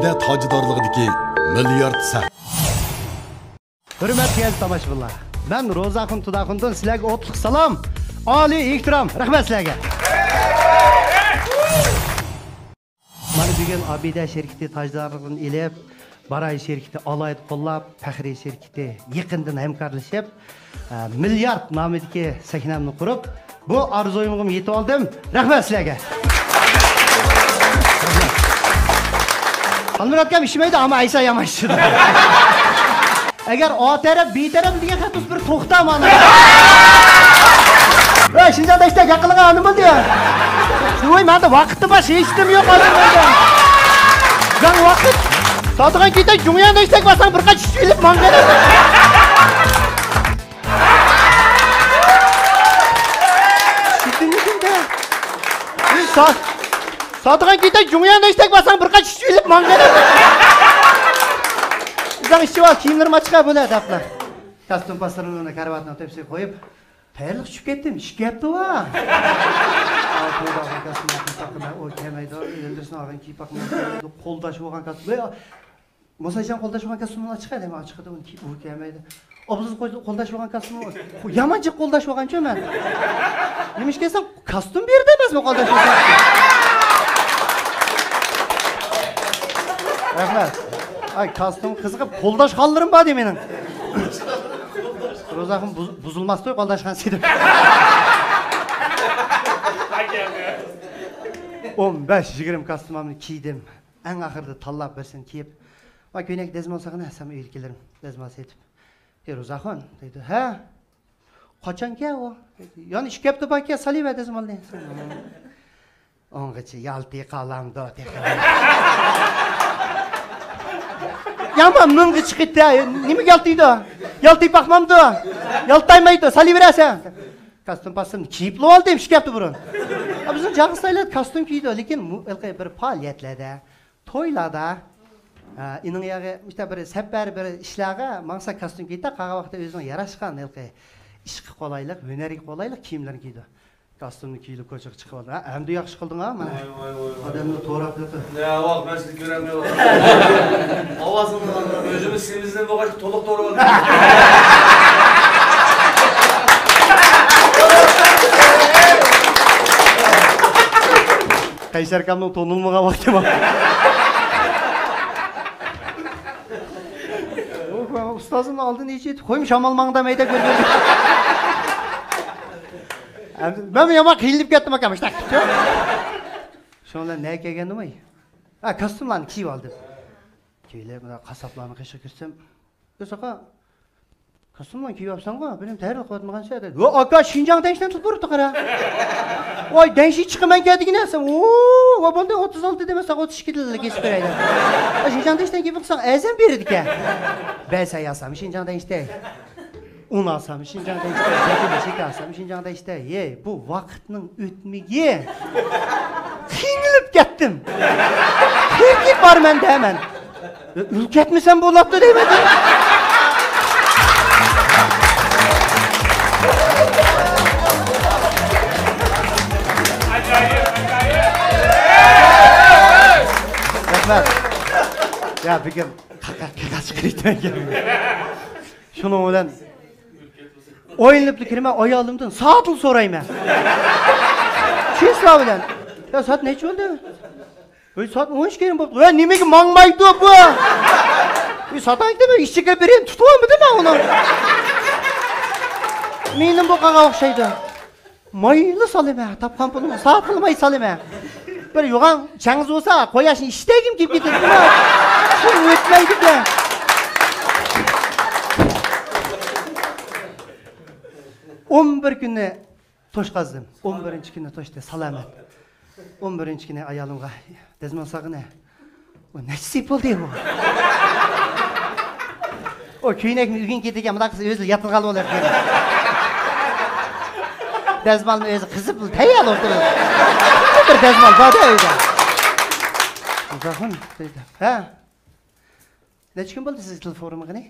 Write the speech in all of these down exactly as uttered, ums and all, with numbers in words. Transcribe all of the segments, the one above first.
تاجدارلىقىدىكى مىليارد سەن. ھۆرمەتلىك ئەزىز تاماشىبىنلار، مەن روزاخۇن تۇداخۇندىن سىلەرگە ئوتلۇق سالام، ئالىي ئېھتىرام، رەھمەت سىلەرگە. مانا بۈگۈن ئابىدە شىركىتى تاجدارلىقىدىن ئېلىپ، باراي شىركىتى ئالاھىدە قوللاپ، پەخرىي شىركىتى يېقىندىن ھەمكارلىشىپ، ئە، مىليارد نامىدىكى سەھنەمنى قۇرۇپ، بۇ ئارزۇيۇمغىمۇ يېتىۋالدىم. رەھمەت سىلەرگە. خانمۇرات ئاكام ئىشمەيدۇ، ئەمما ئەيسا يامان ئىشىدۇ. ئەگەر ئا تەرەپ، بى تەرەپ دېگەن خەت بولسا بىر توختا مانا. ۋە شىنجاڭدا ئىشلەپ ياقىلىغان ئانا بولدى يا. ۋاي، مەندە ۋاقىتتا باش ھېچنېمە يوق ھازىر مەندە. جاڭ ۋاقىت. ساتىغان كېتەك جۇڭيەندە ئىشلەپ بارساڭ بىر قاچا ئىش ئېلىپ ماڭغىنا. سا-، ساتىغان كېتەك جۇڭيەندە ئىشلەپ بارساڭ بىر قاچا ئىش ئېلىپ ماڭغىنا. بىزنىڭ ئىشچى بار، كىيىملىرىم ئاچىقا بۇنى دەپلا. كاستيۇم پاسلىرىمنى كارىۋاتنىڭ تۆپىسىگە قويۇپ، تەييارلىق چۈشۈپ كەتتىم، ئىككى ھەپتە بار. ئا، قولدا ئالغان كاستيۇمنى كىيىپ باقىمەن، ئۇ كەلمەيدۇ. ئىلدىرىسنى ئالغان كىيىپ باقىمەن، قولداش بولغان كاستيۇم. ۋاي، موساجان قولداش بولغان كاستيۇمنى ئاچىقە دەيمەن، ئاچىقىدۇ، ئۇنى كىيىپ ئۇ كەلمەيدۇ. ئابلىز قول-، قولداش بولغان كاستيۇم، يامان جىق قولداش بولغانچۇ مەن. نېمىشقا دېسەم، كاستيۇم بۇ يەردە ئەمەسمۇ قولداش بولسا. رەھمەت. ئاي، كاستيۇم قىزىقىپ، قولداشخانلىرىم بار دەي مېنىڭ. روزاخۇن بۇز-، بۇزۇلماستۇ قولداشخانىسى دەپ. ئون بەش، يىگىرمە كاستيۇمۇمنى كىيدىم. ئەڭ ئاخىرىدا تاللاپ بىرسىنى كىيىپ، ما كۆينەك دەزمال ساغىنا، سەن ئۆيگە كېلىرم، دەزمال سېتىپ. ئى، روزاخۇن، دەيدۇ، ھە؟ قاچانكەن ئۇ؟ يەنە ئىككى ھەپتە باركەن، سالىۋەر دەزمالنى. ئۇنغىچە يالتىي قالامدۇ تېخى. يامان مىڭغا چىقىتتى، نېمىگە يالتىيدۇ؟ يالتىيىپ باقمامدۇ؟ يالتايمايدۇ، سالىۋېرەسەن. كاستيۇم پاسسىمنى كىيىپلا ئالدىم ئىككى ھەپتە بۇرۇن. ئا، بىزنىڭ جاغىستايلار كاستيۇم كىيىدۇ، لېكىن مۇ-، ھېلىقى بىر پائالىيەتلەردە، تويلاردا، ئا، ئىنىڭ ياغى، مۇشۇنداق بىر سەپەر، بىر ئىشلارغا ماڭسا كاستيۇم كىيىدۇ، قالغان ۋاقىتتا ئۆزىنىڭ ياراشقان ھېلىقى ئىشقا قولايلىق، ھۈنەرگە قولايلىق كىيىملەرنى كىيىدۇ. كاستيۇمنى كىيىلىپ كوچىغا چىقىۋالدى. ھە، ئەمدى ياخشى قىلدىڭ ھە، مانا. ۋاي، ۋاي، ۋاي، ۋاي. ئادەمنى توراپ ياتىدۇ. يا، ۋاق، مەن سېنى كۆرەلمەيۋاتىمەن. ئاۋازىڭنى ئاڭلاپ، ئۆزىمىز سېمىزدىن بولغاچقا تولۇق توراۋالدىم. قەيسەر ئاكامنىڭ تونۇلمىغان ۋاقتى بار. ئۇستازىمنىڭ ئالدىنى ئېچىپ، قويما شامال ماڭدام ھەيدەپ يۈرگەن. مەنمۇ يامان قىينىلىپ كەتتىم ئاكام، شۇنداق قىپتۇ. شۇنىڭ بىلەن نەگە كەلگەندىمۇ؟ ھە، كاستيۇملارنى كىيىپ ئالدىم. كېلىپ، مانا قاسساپلارنىڭ قېشىغا كىرسەم، يا ساقا، كاستيۇملارنى كىيىپ ئاپسەنغۇ، بىرنېمە تەييارلىق قىلىۋاتمىغانسەن دېدى. ۋە ئاكا، شىنجاڭ دەڭشىدىن تۇتۇپ بۇرۇپتۇ قارا. ۋاي، دەڭشى چىقىمەن كەلدىگىنە سەن. ۋە بولدى، ئوتتۇز ئالتە دېمە، ساڭا ئوتتۇز ئىككى دېدى، كېسىپ بېرەيلى. شىنجاڭ دەڭشىدىن كېلىپ بولساڭ ئەرزان بېرىدىكەن. بەرسە ياسام شىنجاڭ دەڭشىدە. ئۇن ئالسام شىنجاڭدا ئىشتە، بەكرى بېشىكى ئالسام شىنجاڭدا ئىشتە. ھەي، بۇ ۋاقىتنىڭ ئۆتمىگى. قىينىلىپ كەتتىم. قېرىپ بارىمەن دەيمەن. ئۆلۈپ كەتمىسەم بولاتتى دەيمەن. رەھمەت. يا بۈگۈن قاقا قاقا چىقىرىپ. شۇنىڭ بىلەن ئويلىنىپلا كىرىمەن، ئايالىمدىن سائەتلا سورايمەن. چىن سىلەر بىلەن. يا، سائەت نەچچە بولدى؟ ۋەي، سائەت ئون ئىككى يېرىم بوپتۇ. ۋە نېمىگە ماڭمايدۇ بۇ؟ ۋەي، ساتايتىمەن، ئىشىككە بىرىنى تۇتۇۋالمىدىم مەن ئۇنىڭ. مېنىڭ بۇ قاغا ئوخشايدۇ. مايلا سالىمەن، تاپقان پۇلۇمنى سائەتلا ماي سالىمەن. بىر يوغان چەڭزى بولسا، قۇياشنى ئىشتەيگىم كېلىپ كېتىدۇ. شۇ ئۆتمەيدىكەن. ئون بىر كۈننى توشقازدىم. ئون بىرىنچى كۈنى توشتى، سالامەت. ئون بىرىنچى كۈنى ئايالىمغا دەزمال ساغىنە. ئۇ نەچچە سېپ بولدى ئۇ؟ ئۇ كۆينەكنى ئۆگىنىپ كېتىدىكەن، مۇنداق قىلسا ئۆزى ياتىدىغان بولۇۋېرىدىكەن. دەزمالنى ئۆزى قىزىپ تەييار ئولتۇرىدۇ. بىر دەزمال بار-دە ئۆيدە. ئۇزاقمۇ؟ دەيدۇ. ھە؟ نەچچە كۈن بولدى سىز تېلېفون ئۇرمىغىنى؟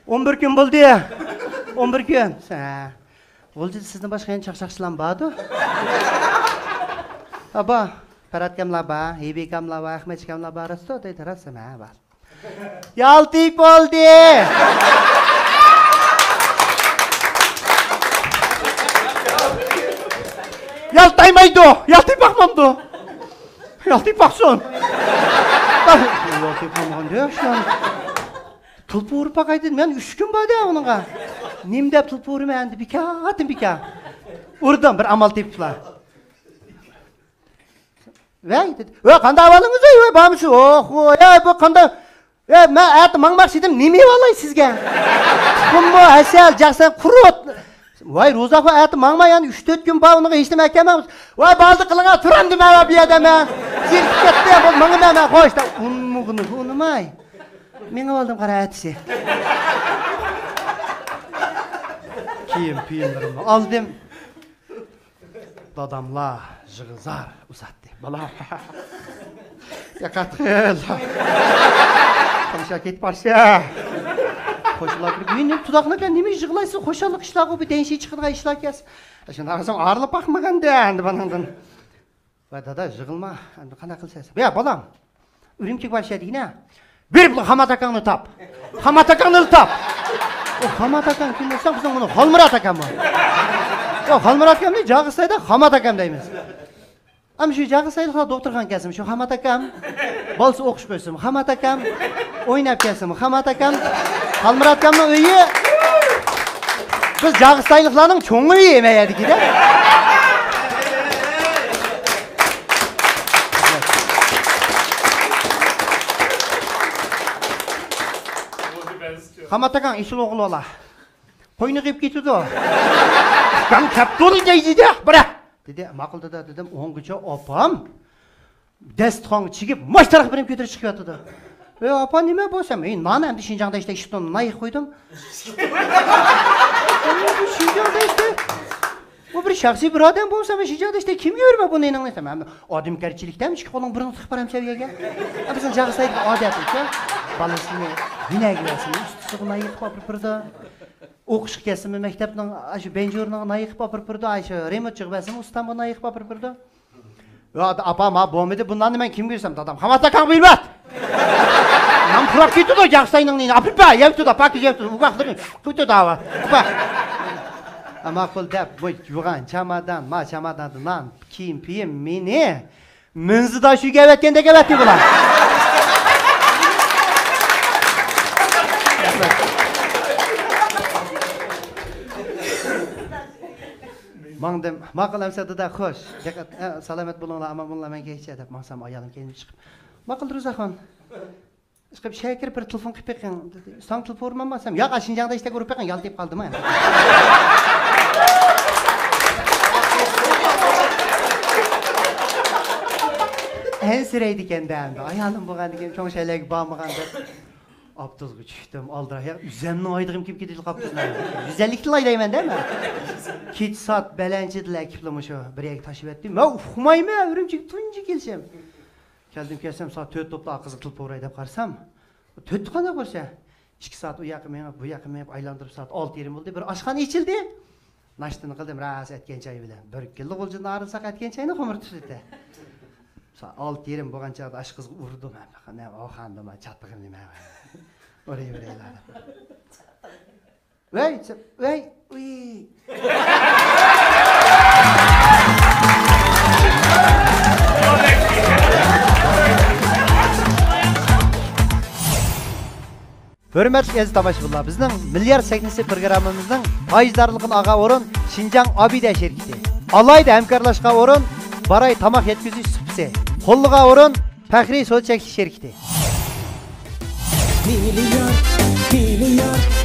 ئون بىر كۈن بولدى. ئون بىر كۈن. ھە. غۇلجىدا سىزدىن باشقا يەنە چاقچاقچىلارمۇ باردۇ؟ ئابا، پەرھاتكاملار بار، ھېبىكاملار بار، ئەخمەتچىكاملار بار، راستتۇ دەيدۇ، راستمۇ؟ ھە، بار. يالتىپ بولدى! يالتايمايدۇ، يالتىپ باقمامدۇ؟ يالتىپ باقسۇن! يالتىپ باقمىغان دېيىش. تىلپا ئۇرۇپ باقاي دېدىم، يەنە ئۈچ كۈن بار دە ئۇنىڭغا. نېمە دەپ تىلپا ئۇرىمەن ئەمدى، بىكار، بىكار. ئۇردۇم، بىر ئامال تېپىپلا. ۋەي، دېدى. ۋەي، قانداق ئەھۋالىڭىز، ۋەي، ۋەي، بارمىسىز؟ ئوھ، ۋەي، بۇ قانداق؟ ۋەي، مەن ئەتە ماڭماقچى ئىدىم، نېمە ئېۋالاي سىزگە؟ تۇخۇممۇ، ھەسەل، جەقسەن، قۇرۇت. ۋاي، روزاخۇ، ئەتە ماڭما، يەنە ئۈچ تۆت كۈن بار، ئۇنىڭغا ھېچنېمە ئەكەلمەڭ. ۋاي، بالدۇر قىلىڭا، تۇرامدىم مەن بۇ يەردە مەن. زېرىكىپ كەتتىم، بولدى، ماڭىمەن مەن، خوش. دەپ ئۇنىمىغىنى ئۇنىماي. مېڭىۋالدىم، قارا، ئەتىسى. كىيىم، كىيىملىرىمنى ئالدىم. داداملار يىغا-زار ئۇزاتتى. بالام. دىققەت قىل. تامشا كېتىپ بارسا. خوشلار كىرىپ، «نېمە تۇداقنىكەن، نېمە يىغلايسىز؟ خۇشاللىق ئىشلارغۇ، بۇ دەيشى چىقىدىغان ئىشلاركەن.» شۇنداق قىلسام ئارىلىپ باقمىغاندا ئەمدى بۇنىڭدىن. ۋە دادا، يىغلىما، ئەمدى قانداق قىلىسەن؟ يا بالام، ئۈرۈمچىگە بارسا دېگىنە. بېرىپ خامات ئاكاڭنى تاپ. خامات ئاكاڭنى تاپ. ئۇ خامات ئاكاڭ كىم بولسا، بىزنىڭ بۇنى خالمۇرات ئاكام بۇ. يا خالمۇرات ئاكامنى جاغىستايدا خامات ئاكام دەيمىز. ئەمما شۇ جاغىستايلىقلار دوختۇرخانىغا كەلسىمۇ شۇ خامات ئاكام. بالىسى ئوقۇشقا ئۆتسىمۇ خامات ئاكام. ئويناپ كەلسىمۇ خامات ئاكام. خالمۇرات ئاكامنىڭ ئۆيى. بىز جاغىستايلىقلارنىڭ چوڭ ئۆيى مەيەدىكىدە. خامات ئاكاڭ ئېسىل ئوغۇل بالا. قوينى قىيىپ كېتىدۇ. ئۇكام كەپتۇ دەيدىدە، بىرە. دېدى، ماقۇل دادا، دېدىم، ئوڭغىچە ئاپام داستىخانغا چىگىپ، ماش تەرەپ بىلەن كۆتۈرۈپ چىقىپ ياتىدۇ. ئەي، ئاپا، نېمە بولسام؟ ئەي، نان ئەمدى شىنجاڭدا ئىشلەي، ئىشتون نان يېقىپ قويدۇم. شىنجاڭدا ئىشلەي. ئۇ بىر شەخسىي بىر ئادەم بولسا، مەن شىنجاڭدا ئىشلەي، كىمگە بېرىمەن بۇ نېنىڭنى دېسەم، ئەمدى ئادەمگەرچىلىكتە ئىككى قولۇڭ بۇرنۇڭ تىقىپ بارامسەن ئۆيگە. بىزنىڭ جاغىستايدىكى ئادەت ئىكەن. بالىسىنى ھۈنەرگە بەرسىمۇ، ئۇستىسىغا نان يېقىپ ئاپىرىپ بېرىدۇ. ئوقۇشقا كەتسىمۇ، مەكتەپنىڭ ئاشۇ بەنجۇرىنىغا نان يېقىپ ئاپىرىپ بېرىدۇ، ئاشۇ رېمونتچىغا بەرسىمۇ، ئۇستامغا نان يېقىپ ئاپىرىپ بېرىدۇ. يا ئاپا، ما بولمىدى، بۇ ناننى مەن كىمگە بېرسەم؟ دادام، خامات ئاكاڭغا بېرىۋەت. نان پۇراپ كېتىدۇ، جاغىستاينىڭ نېنى ئاپىرىپ بەر، يەپ تۇردا، پاكىز يەپ تۇردا، ئۇگاقلىرىنى قويۇپ تۇردا. ماقۇل دەپ، بۇ يۇغان چامادان، ما چاماداندا نان، كىيىم پېيىم مېنى مىنزىدا شۇ گەۋەتكەندەك ئەۋەتتى بۇلار. ماڭدىم. ماقۇل ئەمسە دادا، خوش. دىققەت، ئە، سالامەت بولۇڭلار، ئامان بولۇڭلار، مەن كەيچە دەپ ماڭسام، ئايالىم كەينىمدىن چىقىپ، ماقۇل روزاخان، ئىشقىلىپ شەھەرگە كىرىپ بىر تېلېفون قىلىپ بېقىڭ دېدى. ساڭا تېلېفون ئۇرمامما دېسەم، ياق، شىنجاڭدا ئىشلەپ ئۇرۇپ بېقىڭ، يالتىيىپ قالدىم. ئەنسىرەيدىكەن-دە ئەمدى. ئايالىم بولغاندىكىن چوڭ شەھەرلەرگە بارمىغان دەپ. ئاپتوبۇسقا چۈشتۈم، ئالدىراپ، يا ئۆزۈمنىڭ ھايدىغۇم كېلىپ كېتىدۇ قاپتۇ. يۈز ئەللىكتىن ھايدايمەن-دە مەن. كېچە سائەت بەلەنچىدىلا ئەكىپلا مۇشۇ بىر يەرگە تاشلىۋەتتى. مەن ئۇقمايمەن، ئۈرۈمچىگە تۇنجى كېلىشىم. كەلدىم كەلسەم، سائەت تۆت بوپتۇ، قىزغا تېلېفون ئۇراي دەپ قارىسام، تۆتتە قانداق بولسا؟ ئىككى سائەت ئۇ ياققا مېڭىپ، بۇ ياققا مېڭىپ، ئايلاندۇرۇپ سائەت ئالتە يېرىم بولدى. بىر ئاشخانا ئېچىلدى. ناشتىنى قىلدىم، راست ئەتكەن چاي بىلەن. بىر كىلو غۇلجىنى ئايرىساق ئەتكەن چاينى خۇمۇرتۇشلىتە. سائەت ئالتە يېرىم بولغان چاغدا ئاشۇ قىزغا ئۇردۇم. نە، ئو خانىم، چاتىقىم نېمە؟ ئۇرۇۋېرەيلا. ۋەي، ۋەي، ئۇي. ھۆرمەتلىك ئەزىز تاماشىبىنلار، بىزنىڭ مىليارد سەھنىسى پروگراممىمىزنىڭ پايىزدارلىقىنى ئالغان ئورۇن شىنجاڭ ئابىدە شىركىتى. ئالاھىدە ھەمكارلاشقان ئورۇن باراي تاماق يەتكۈزۈش سۇپىسى. قوللىغان ئورۇن پەخرىي سودا چەكلىك شىركىتى. مىليارد، مىليارد،